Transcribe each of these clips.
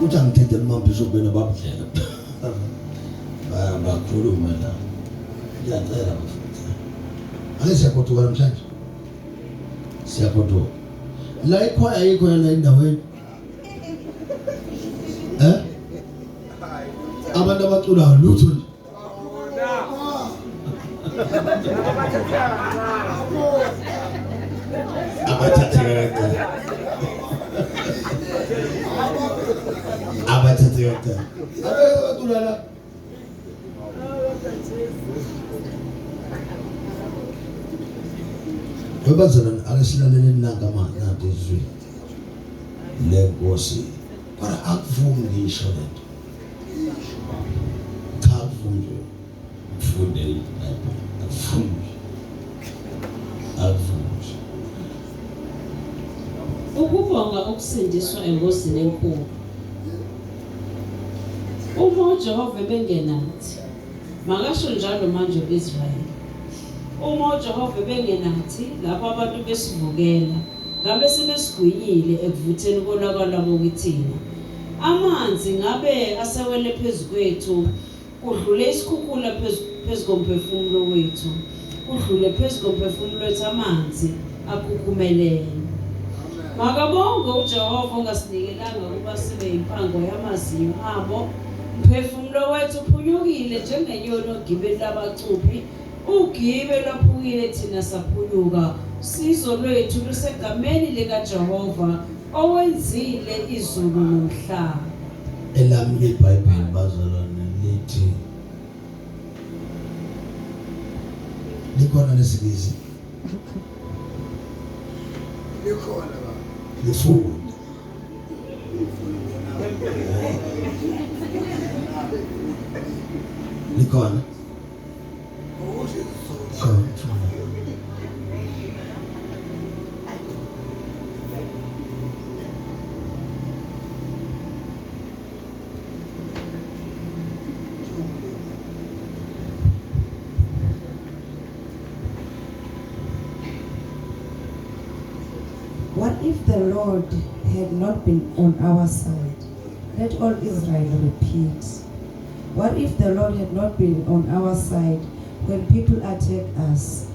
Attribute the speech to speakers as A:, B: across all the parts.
A: Uthi angithethe umambisho bena babudlela. Bakhuluma la. Ngiyacela bafethu. Ake siyagoduka namhlanje. Siyagoduka. La ikhwaya ayikho la endaweni. Eh? Abantu abaculayo lutho nje. Abathatheka kancane. Abathatheka kancane. Abacula la. Webazalwane ake silaleleni nanka nanti izwi lenkosi kodwa akuvumi ngisho lento cha akuvumi nje ufunde iBhayibheli akuvumi akuvumi nje.
B: Ukubonga ukusindiswa engozini enkulu. Uma uJehova ebengenathi, makasho njalo manje u-Israyeli. Uma uJehova ebengenathi lapho abantu besivukela, ngabe sebesigwinyile ekuvutheni kolaka lwabo kithina. Amanzi ngabe asewele phezu kwethu, kudlule isikhukhula phezu, phezu komphefumulo wethu, kudlule phezu komphefumulo wethu amanzi akhukhumelene. Makabongwe uJehova ongasinikelanga ukuba sibe impango yamazinyo abo. Mphefumulo wethu uphunyukile njengenyoni ogibeni labacuphi, ugibe lwaphukile thina saphunyuka. Sizo lwethu lusegameni likaJehova owenzile izulu nomhlaba.
A: Elami iBhayibheli bazalwane lithi likhona lesibizi
C: likhona baba
A: lifunde likhona
D: What if the Lord had not been on our side? Let all Israel repeat. What if the Lord had not been on our side when people attack us?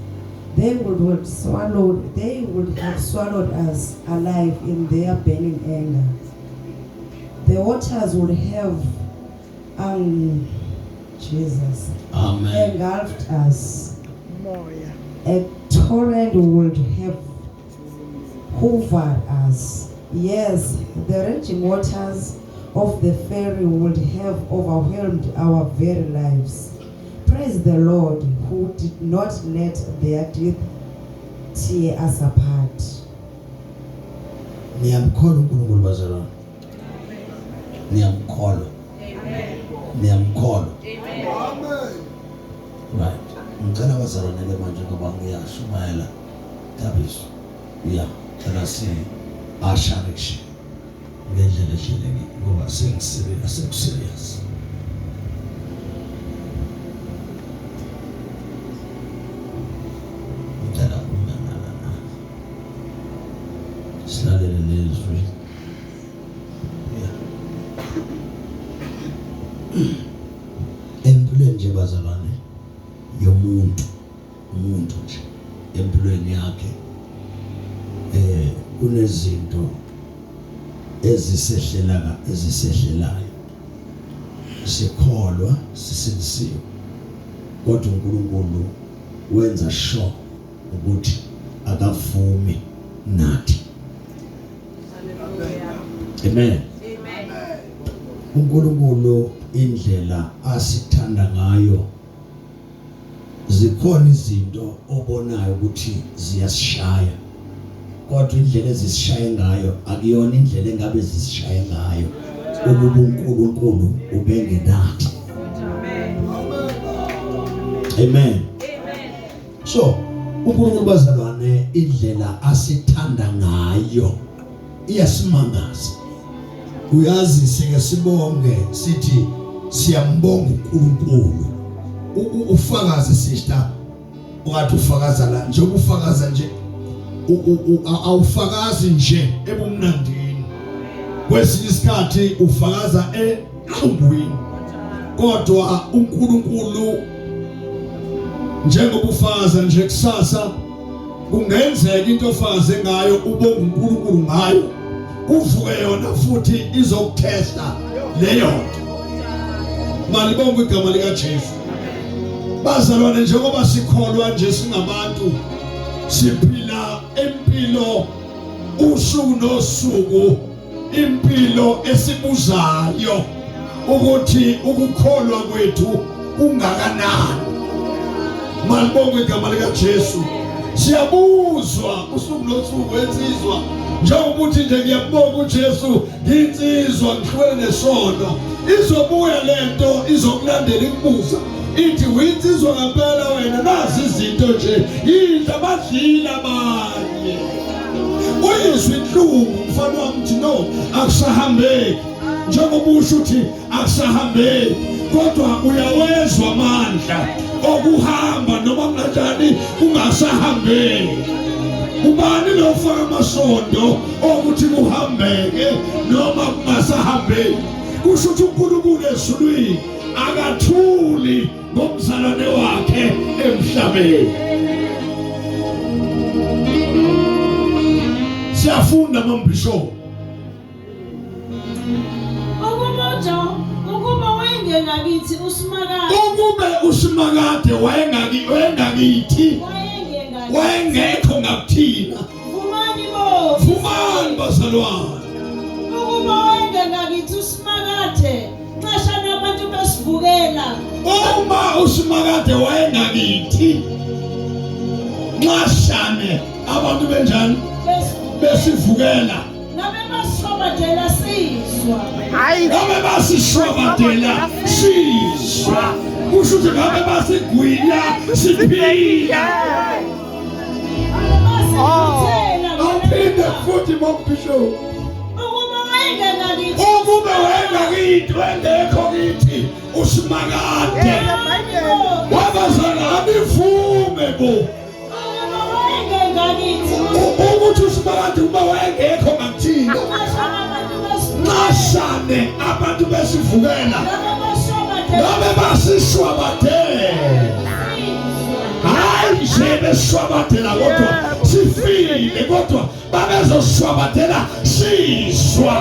D: They would have swallowed, they would have swallowed us alive in their burning anger. The waters would have Jesus
A: Amen.
D: Engulfed us.
C: Moya.
D: A torrent would have hoovered us. Yes, the raging waters of the ferry would have overwhelmed our very lives. Praise the Lord who did not let their teeth tear us apart.
A: Niyamkholwa uNkulunkulu bazalwane. Niyamkholwa. Niyamkholwa.
C: Amen.
A: Right. Ngicela bazalwane ke manje ngoba ngiyashumayela. Thabiso. Yeah, cela si asharishe ngendlela ehlelekile ngoba sengiserious sekuserious. Ngicela umenana. Silalele lezwi. Yeah. Empilweni nje bazalwane yomuntu umuntu nje empilweni yakhe eh kunezinto ezisehlelaka ezisehlelayo sikholwa sisindisiwe kodwa uNkulunkulu wenza sure ukuthi akavumi nathi. Amen. uNkulunkulu indlela asithanda ngayo zikhona izinto obonayo ukuthi ziyasishaya kodwa indlela ezisishaye ngayo akuyona indlela engabe zisishaye ngayo ukuba uNkulunkulu ubengenathi. Amen. So uNkulunkulu bazalwane indlela asithanda ngayo iyasimangaza. Uyazi sike sibonge sithi siyambonga uNkulunkulu. Ufakaze sister ungathi ufakaza la njengoba ufakaza nje awufakazi nje ebumnandini. Kwesinye isikhathi ufakaza enhlungwini, kodwa uNkulunkulu njengoba ufakaza nje kusasa kungenzeka into ofakaze ngayo ubonga uNkulunkulu ngayo, kuvuke yona futhi izokuthesta leyo nto. Malibongwe igama likaJesu. Bazalwane, njengoba sikholwa nje singabantu, siphila impilo usuku nosuku, impilo esibuzayo ukuthi ukukholwa kwethu kungakanani. Malibongwe igama likaJesu. Siyabuzwa usuku nosuku ensizwa, njengokuthi nje ngiyabonga uJesu, nginsizwa ngihlukene nesono. Izobuya lento izokulandela ikubuza ithi uyinsizwa ngempela wena, nazi izinto nje yidla badlile abanye. Uyizwa inhlungu mfana wami, uthi no, akusahambeki njengoba usho ukuthi akusahambeki, kodwa uyawezwa amandla okuhamba noma kunganjani kungasahambeki. Ubani lo ofaka amasondo okuthi kuhambeke noma kungasahambeki? Kusho ukuthi uNkulunkulu ezulwini akathuli ngomzalwane wakhe emhlabeni. Siyafunda mambisho.
B: Ukuba wayengenakithi uSimakade,
A: ukube uSimakade wayengakithi, wayengekho ngakuthina.
B: Vumani bo,
A: vumani bazalwane.
B: Ukuba wayengenakithi uSimakade, nxashana abantu besivukela.
A: Uma uSimakade wayengakithi, nxashane abantu benjani? Besivukela.
B: Ngabe basishwabadela sizwa.
A: Hayi, ngabe basishwabadela sizwa. Kusho ukuthi ngabe basigwinya siphila. Awuphinde futhi mombishop.
B: Ukuba wayengakithi,
A: ukube wayengakithi, wayengekho kithi uSimakade. Wabazalwane abivume bo. Ukuthi uSimakade uma wayengekho ngakuthina, nxashane abantu besivukela, ngabe basishwabadela. Hayi nje besishwabadela kodwa sifile, kodwa babezoshwabadela sizwa.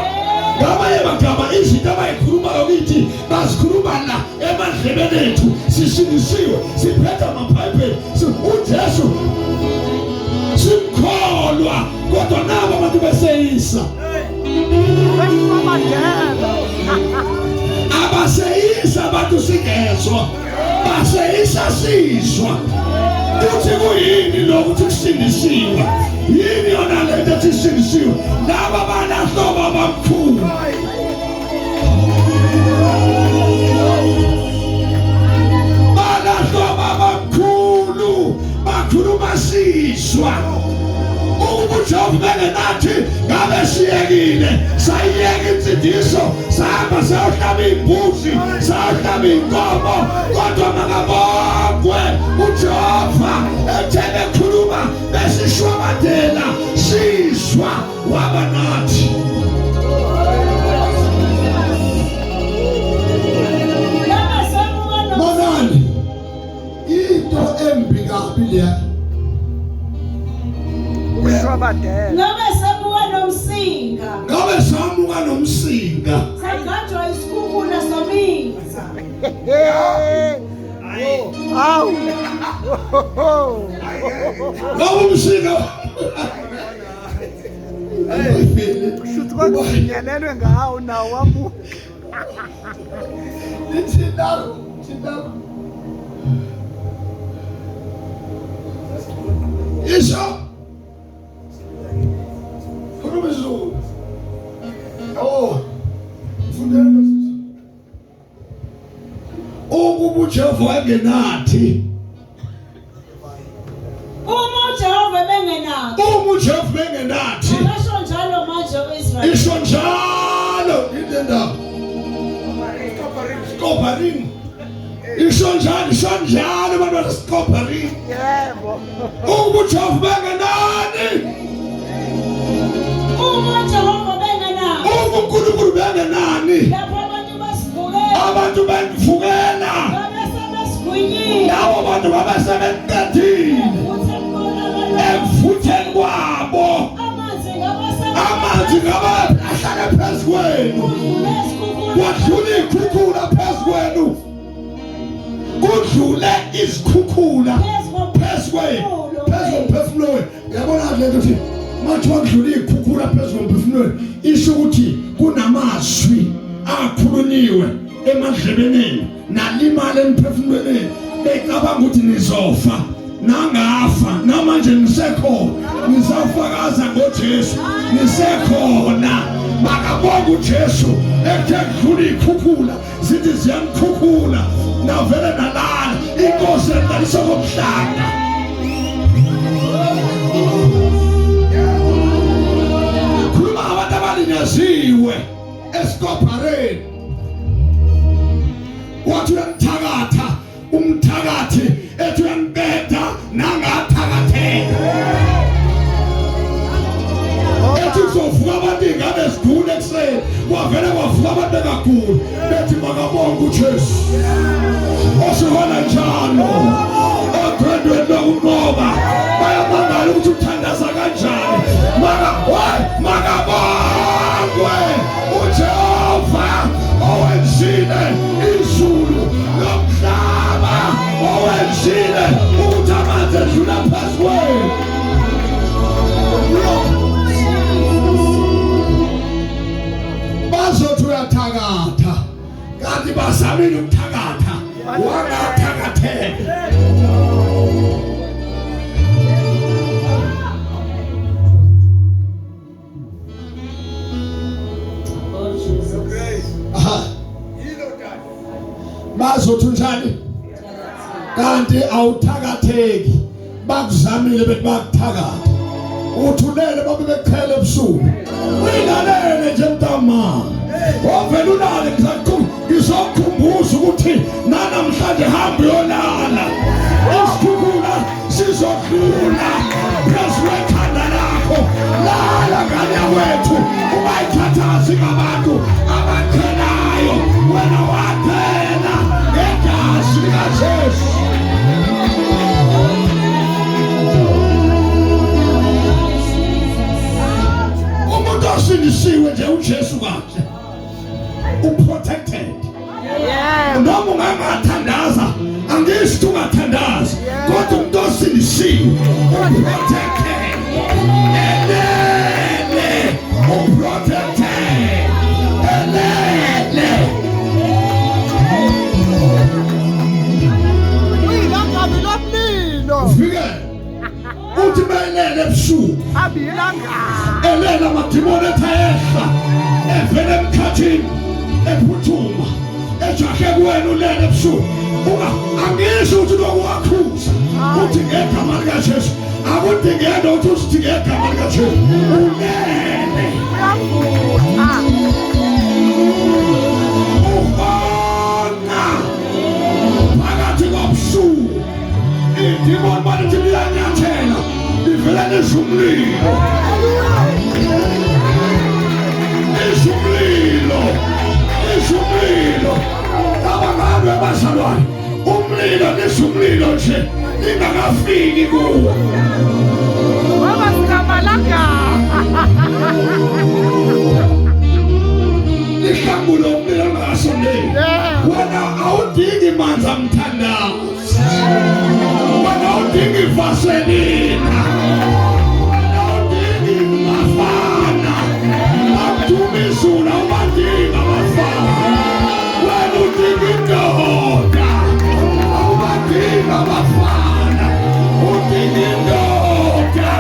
A: Ngamanye amagama, izinto abayikhulumayo kithi bazikhuluma la emadlebeni ethu, sisindisiwe, siphethe amabhayibheli, uJesu simkholwa, kodwa nabo abantu beseyisa. Abaseyisa abantu singezwa, baseyisa sizwa. Uthi kuyini lokhu ukuthi kusindisiwe? Yini yona lento ethi sindisiwe? Laba banahlobo abamkhulu. Banahlobo abamkhulu, bakhuluma sizwa. Ukuba uJehova bengenathi ngabe siyekile, sayiyeka insindiso, sahamba sayohlaba iy'mbuzi, sayohlaba iy'nkomo, kodwa makabongwe uJehova ethe bekhuluma besishwabadela sizwa, waba nathi. Bonani into embi kabi leya.
C: Ushwabadela.
B: Ngabe samuka nomsinga.
A: Ngabe samuka nomsinga.
B: Sagajwa isikhukhula saminza.
C: Awu.
A: Ngabe umsinga.
C: Kushuthi kwakufinyelelwe ngawo nawo wamuka.
A: Thina thina Isho. Khuluma isiZulu. Oh. Fundela sisi. Ukuba uJehova wayengenathi.
B: Uma uJehova bengenathi.
A: Uma uJehova bengenathi.
B: Akasho njalo manje uIsrael.
A: Isho njalo ile ndaba. Koparing. Isho njalo, isho njalo abantu baseSkoparing.
C: Yebo.
A: Ukuba uJehova bengenani.
B: Uma uJehova bengenathi.
A: Uma uNkulunkulu bengenani,
B: Lapho abantu basivukela,
A: abantu benivukela,
B: babe sebesigwinyile.
A: labo bantu babe sebeqedile
B: Ekuvutheni kolaka lwabo,
A: ekuvutheni kwabo.
B: amanzi ngabe
A: Amanzi ngabe ahlale phezu kwenu,
B: Kudlule isikhukhula.
A: kwadlula iy'khukhula phezu kwenu, kudlule izikhukhula phezu kwenu, phezu komphefumulo wenu. Uyabona le nto ukuthi mathi wakudlula iy'khukhula phezu komphefumulo wenu, isho ukuthi kunamazwi akhulunyiwe emadlebeni enu nalimala emphefumulweni wenu, becabanga ukuthi nizofa nangafa. Namanje nisekhona, nisafakaza ngoJesu, nisekhona. Makabonga uJesu ekuthe kudlula iy'khukhula, zithi ziyamkhukhula, navele nalala. Inkosi enalisa komhlanga. Khuluma ngabantu abalinyaziwe esikophareni, wathi uyamthakatha umthakathi, ethi uyambetha nangathakatheka, ethi kuzovuka abantu iy'ngane zigule ekuseni, kwavele kwavuka abantu bengaguli, bethi makabonge uJesu osihola njalo odwendweni lokunqoba. Bayamangala ukuthi uthandaza kanjani. Maka makabongwe uJehova owenzile izulu nomhlaba, owenzile ukuthi amanzi edlula phezu kwenu. Bazothi uyathakatha, kanti bazamile ukuthakatha, wangathakatheka.
B: Oh Jesus.
A: Aha. Bazothi unjani, kanti awuthakatheki. Bakuzamile bethi bakuthakatha, uthulele babe bekuchela ebusuku, uyilalele nje mntama, wavele ulale. Ngizokukhumbuza ukuthi nanamhlanje hamba uyolala, isikhukhula sizodlula phezu kwekhanda lakho. Lala ngane wethu, ungayikhathazi ngabantu abaqhelayo, wena waphela ngegazi likaJesu. Umuntu osindisiwe nje uJesu kahle uprotected. Noma ungangathandaza, angisho ungathandaza, kodwa umuntu osindisiwe uprotected, elele uprotected, elele.
C: Uyilangabi lomlilo.
A: Ufike uthi mayelele ebusuku,
C: Abiyilangabi.
A: Elele, amadimoni ethi ayehla evele emkhathini, ephuthuma ejahe kuwena ulele ebusuku. Unga angisho ukuthi lokuwakhuza uthi ngegama likaJesu, akudingeki ukuthi usithi ngegama likaJesu ulele.
C: Uyavutha.
A: Ubona phakathi kobusuku idimoni balithi liyanyathela, livele lizwe umlilo, lizwe umlilo, lizwe umlilo. Abangabe abazalwane, umlilo, lizwe umlilo nje lingakafiki kuwo.
C: Ngoba singamalangaba.
A: Lihlangule umlilo ungakasondeli. Wena awudingi manzi amthandazo, wena awudingi vaselina, wena awudingi mafana akuduma izulu, awubadingi abafana. Wena udinga indoda, awubadingi abafana, udinga indoda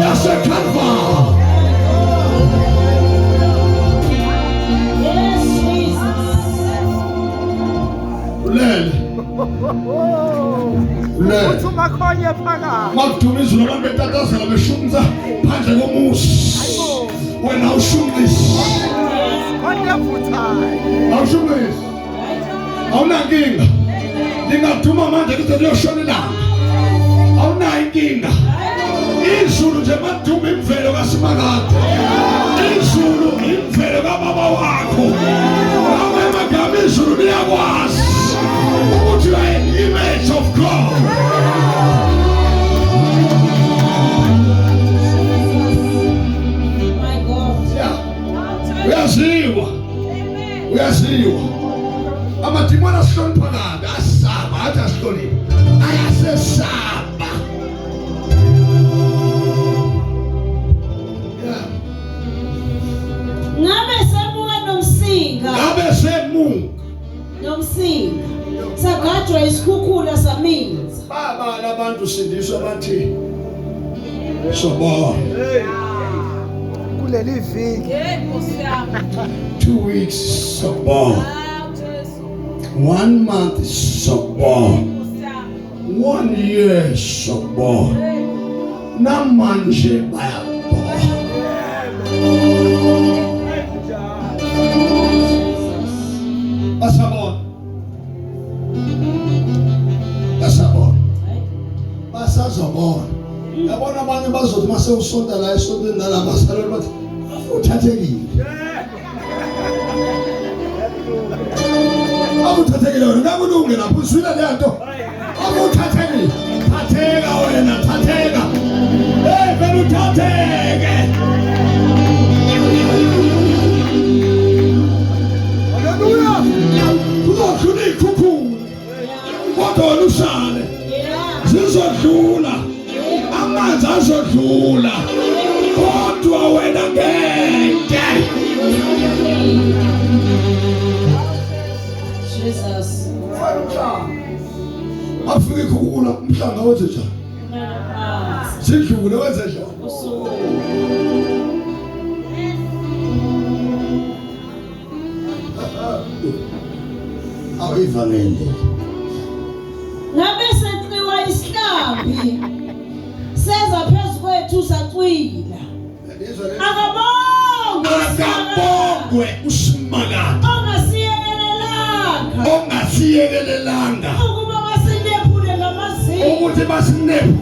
A: yaseKalvari.
B: Yes, Jesus.
A: Ulele, ulele.
C: Uthi umakhonye phakathi.
A: Makuduma izulu, abantu betatazela beshunqisa phandle komuzi, wena awushunqisi.
C: Khona evuthayo.
A: Awushunqisi, awunankinga. Lingaduma manje lize liyoshona ilanga, awunayo inkinga. Izulu nje maduma imvelo kaSimakade. Izulu imvelo kababa wakho. Ngamanye amagama izulu liyakwazi ukuthi you are an image of God.
B: My God.
A: Yeah. Uyaziwa. Uyaziwa. Amadimoni asihlonipha kabi, asaba, athi asihloniphe. Ayasesaba. Yeah.
B: Ngabe semuka nomsinga.
A: Ngabe semuka.
B: Nomsinga. Sagajwa isikhukhula saminza.
A: Baba labantu sindiswa bathi sobona.
C: Kuleli viki.
A: 2 weeks sobona. 1 month sobona. 1 year sobona. Namanje bayabona. Basabona. Basabona. Basazobona. Yabona abanye bazothi mase usonta la esontweni nalaba basalele bathi afuthathekile. Akuthathekile wena ngakulunge lapho uzwile le nto. Akuthathekile. Thatheka wena, thatheka. Hey, vele uthatheke.
C: Haleluya.
A: Kuzodlula iy'khukhula. Kodwa wena usale.
B: Yeah.
A: Zizodlula. Amanzi azodlula. Kodwa wena ngeke.
B: Jesus.
A: Afike ikhukhula umhlanga wenze njani? Sidlule wenze njani?
B: Usuku.
A: Awu ivangeli.
B: Ngabe seqiwa isihlambi. Seza phezu kwethu sacwila. Akabongwe.
A: Akabongwe uSimakade
B: Ongasiyekelelanga.
A: ongasiyekelelanga
B: Ukuba basinephule ngamazinyo.
A: ukuthi basinephu.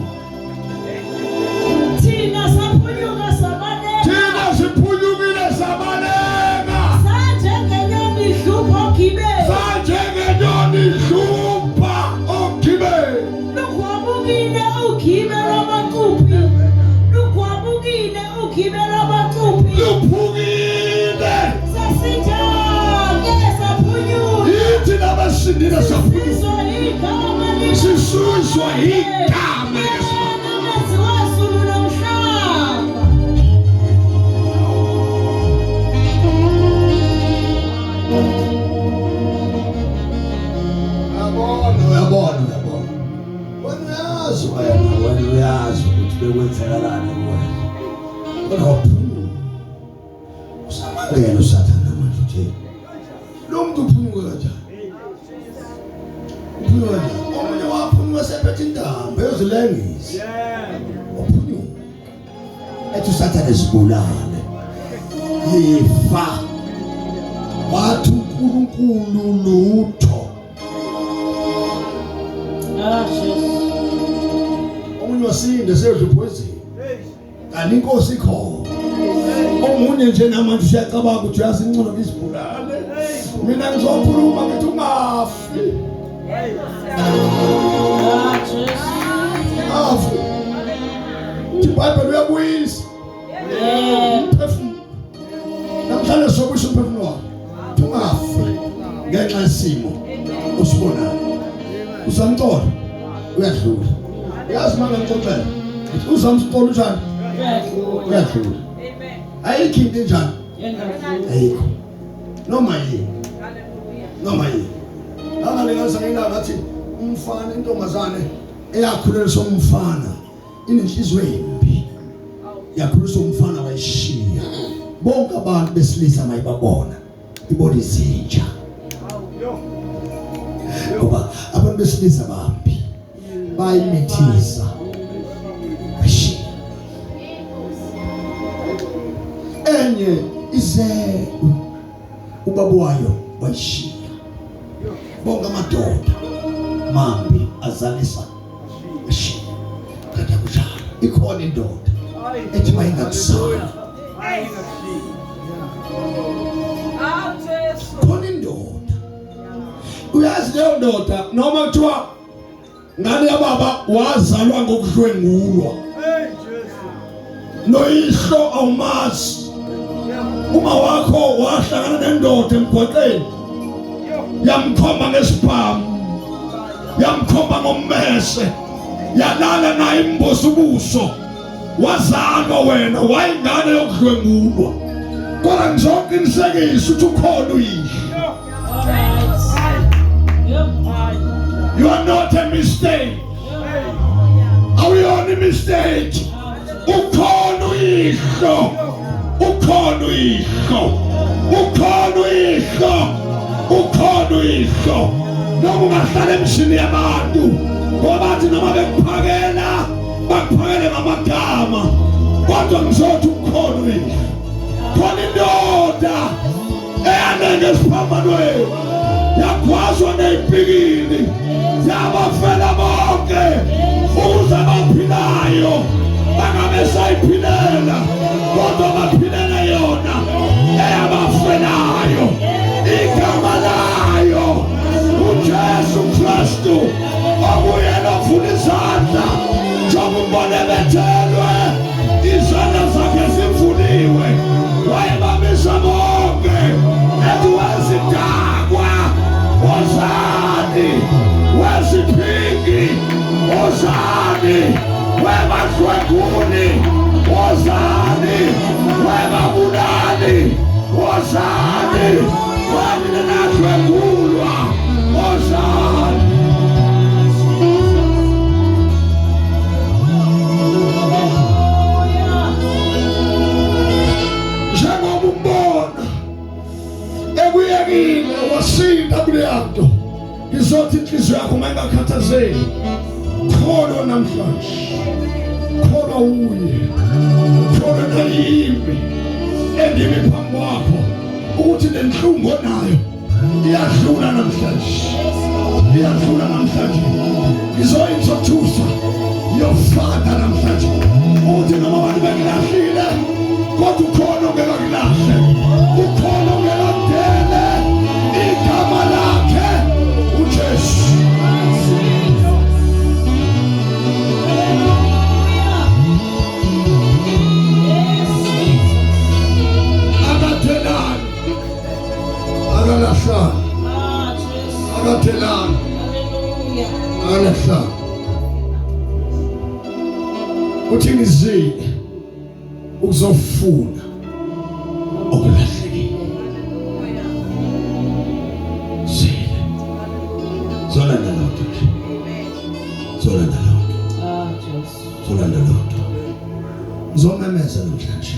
B: Thina saphunyuka sabaleka.
A: Thina siphunyukile sabaleka.
B: Sanjengenyoni idlupha ogibeni.
A: Sanjengenyoni idlupha ogibeni.
B: Lugwabukile ugibe lwabacuphi. Lugwabukile ugibe lwabacuphi.
A: Luphukile.
B: Sasinjake saphunyuka.
A: Yithi labasindile saphunyuka.
B: Sisizwa igama
A: Sisuzwa igama likaSimakade.
B: Yena menzi wezulu nomhlaba.
A: Uyabona, uyabona, uyabona. Wena uyazi wena, wena uyazi ukuthi bekwenzekalani kuwena. Kodwa waphunyuka. Usamangele uSathane manje uthi lo muntu uphunyuke kanjani? Uphunyuke kanjani? Omunye waphunyuka sephethe intambo eyozilengisa. Waphunyuka. Ethi uSathane sibulale. Yifa. Wathi uNkulunkulu lutho.
B: Ah, Jesus.
A: Omunye wasinde seyodla upoison. Kanti inkosi ikhona. Omunye nje namanje usiyacabanga ukuthi uyazi ingcono ngizibulale. Mina ngizokhuluma ngithi ungafi.
B: Ah, Jesus.
A: Afi. IBhayibheli uyabuyisa
B: Yeah.
A: umphefumulo. Namhlanje sobuyisa umphefumulo wakho. Ungafi ngenxa yesimo osibonayo. Usamthola uyadlula. Yazi manje ngixoxela. Ngithi uzamthola unjani?
B: Uyadlula.
A: Uyadlula. Ayikho into enjani?
B: Engadluli.
A: Ayikho. Noma yini. Noma yini. Angalinganisa ngelanga ngathi umfana intombazane eyakhuleliswa umfana inenhliziyo embi. Yakhuliswa umfana wayishiya. Bonke abantu besilisa mayibabona ibona izinja. Ngoba abantu besilisa bambi bayimithisa. Bayishiya. Enye ize ubaba wayo wayishiya. Bonke amadoda mambi azalisa ashiya. Kanti akunjalo. Ikhona indoda ethi mayingakusali. Khona indoda. Uyazi leyo ndoda noma kuthiwa ngane yababa wazalwa ngokudlwengulwa. Noyihlo awumazi. Uma wakho wahlangana nendoda emgwaqeni yamkhomba ngesibhamu, yamkhomba ngommese, yalala naye imboza ubuso, wazalwa wena wayingane yokudlwengulwa. Kodwa ngizoqinisekisa ukuthi ukhona uyihlo. You are not a mistake. Awuyona mistake. Ukhona uyihlo. Ukhona uyihlo. Ukhona uyihlo. Ukhona uyihlo. Noma ungahlala emzini yabantu, ngoba bathi noma bekuphakela, bakuphakele ngamagama. Kodwa ngizothi ukhona uyihlo. Khona indoda eyanenge esiphambanweni, yagwazwa ngeyipikili, yabafela bonke ukuze abaphilayo bangabe sayiphilela, kodwa baphilele yona eyabafelayo. Igama layo uJesu Kristu, okuyena ovula izandla njengoba umbone bethelwe, izandla zakhe zivuliwe, wayebamisa bonke ethi wezidakwa wozani, weziphingi wozani, webadlwenguli wozani, webabulali wozani, wenina nadlwengulwa wozani. Njengoba umbona ekuyekile wasinda kuleya nto, ngizothi inhliziyo yakho mayingakhathazeki. Kholwa namhlanje, kholwa uye, kholwa nayimi endimi phambi kwakho ukuthi le nhlungu onayo iyadlula namhlanje, iyadlula namhlanje. Ngizoyintroduce your father namhlanje ukuthi noma abantu bengilahlile, kodwa ukhona ongeke akulahle, ukhona ongeke akudele. Igama lakhe uJesu. Akathelani, akalahlani, akathelani, akalahlani. Uthi ngizile ukuzofuna okulahlekile. Zile zolanda lodwa nje, zolanda lodwa, zolanda lodwa. Ngizomemeza namhlanje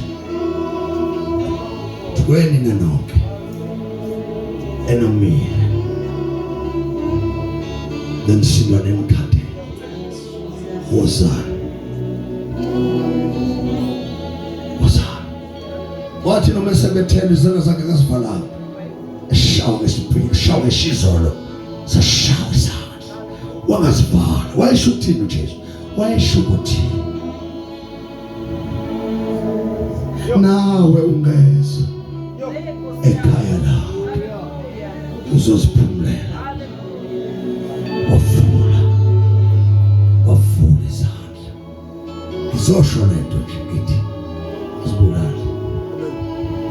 A: kwenina nonke enomile nemsindwa nemkhathele, wozani, wozani. Wathi noma esebethela izandla zakhe kazivalanga, eshawa ngesiphingo, eshawa ngeshizolo, sashawa isandla, wangazivala. Wayesho ukuthini uJesu? Wayesho ukuthi nawe ungeza ekhaya lakho uzoziphumulela. Wavula, wavula izandla. Ngizosho lento nje ngithi azibulale,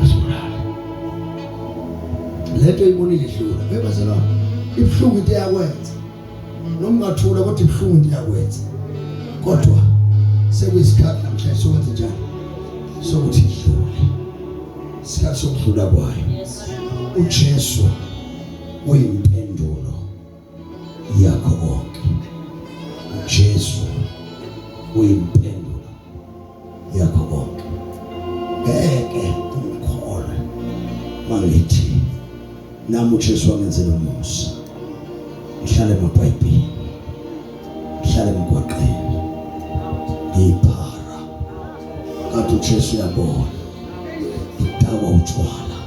A: azibulale lento ibonile idlula. Bebazalwane, ibuhlungu into eyakwenza, noma ungathula kodwa ibuhlungu into eyakwenza. Kodwa sekuyisikhathi namhlanje sokwenza njani, sokuthi idlule, isikhathi sokudlula kwayo. uJesu uyimpendulo yakho konke. uJesu uyimpendulo yakho konke. Ngeke ungikholwe mangithi nami uJesu wangenzela umusa, ngihlale emabhayibhini, ngihlale emgwaqeni, ngiyiphara, kanti uJesu uyabona ngidakwa utshwala,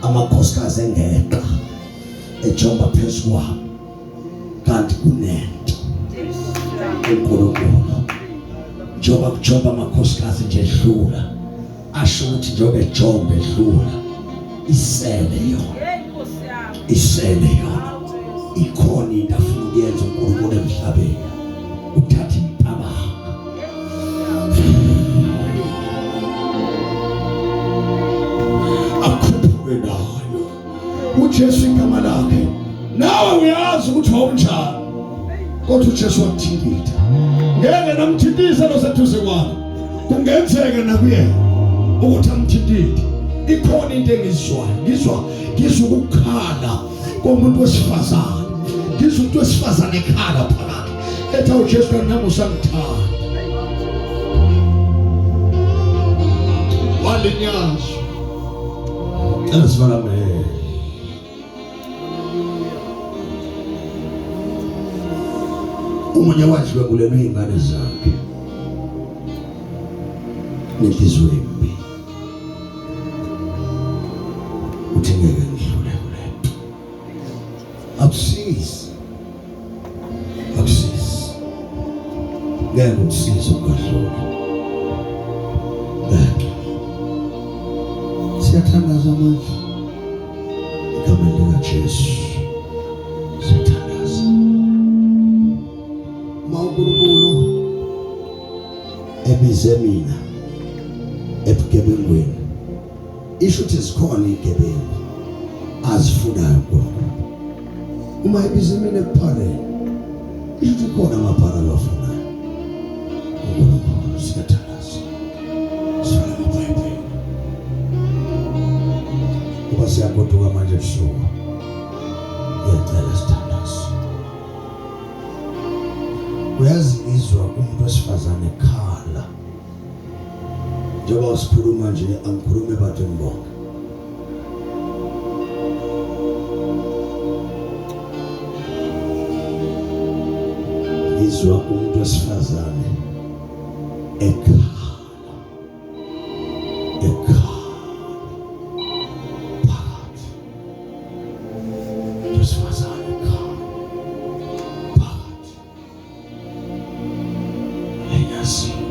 A: amakhosikazi engeqa ejomba phezu kwami, kanti kunento uNkulunkulu Njengoba kujomba amakhosikazi nje edlula, asho ukuthi njengoba ejomba edlula, isele yona, isele yona. Ikhona into afuna ukuyenza uNkulunkulu emhlabeni, uthatha impabanga. Akhuphuke nayo uJesu igama lakhe. Nawe uyazi ukuthi wawunjani, kodwa uJesu wakuthintitha. Ngeke namthintise loseduze kwakho, kungenzeka nakuyena ukuthi amthintithe. Ikhona into engizwayo, ngizwa ukukhala komuntu wesifazane, ngizwa umuntu wesifazane ekhala phakathi ethi uJesu kanti nami usangithanda. Walinyazwa. Cela sibalamele. Omunye wadlwengulelwa iy'ngane zakhe nenhliziyo embi, uthi ngeke ngidlule kule nto. Akusizi, akusizi, ngeke ukusize ukungadluli. Ngeke. Siyathandaza manje egameni likaJesu, siyathandaza. Uma uNkulunkulu ebize mina ebugebengweni, isho ukuthi zikhona igebengu azifunayo uNkulunkulu. Uma ebize mina ekuphaleni, isho ukuthi khona amaphara awafunayo uNkulunkulu. Siyathandaza, sifuna amaBhayibheli kuba siyagoduka manje ebusuku. Ngiyacela sithandaze. Uyazi ngizwa umuntu wesifazane ekhala njengoba sikhuluma nje, angikhulume ebantwini bonke. Ngizwa umuntu wesifazane ekhala, ekhala phakathi. Umuntu wesifazane ekhala phakathi. Lenyazini.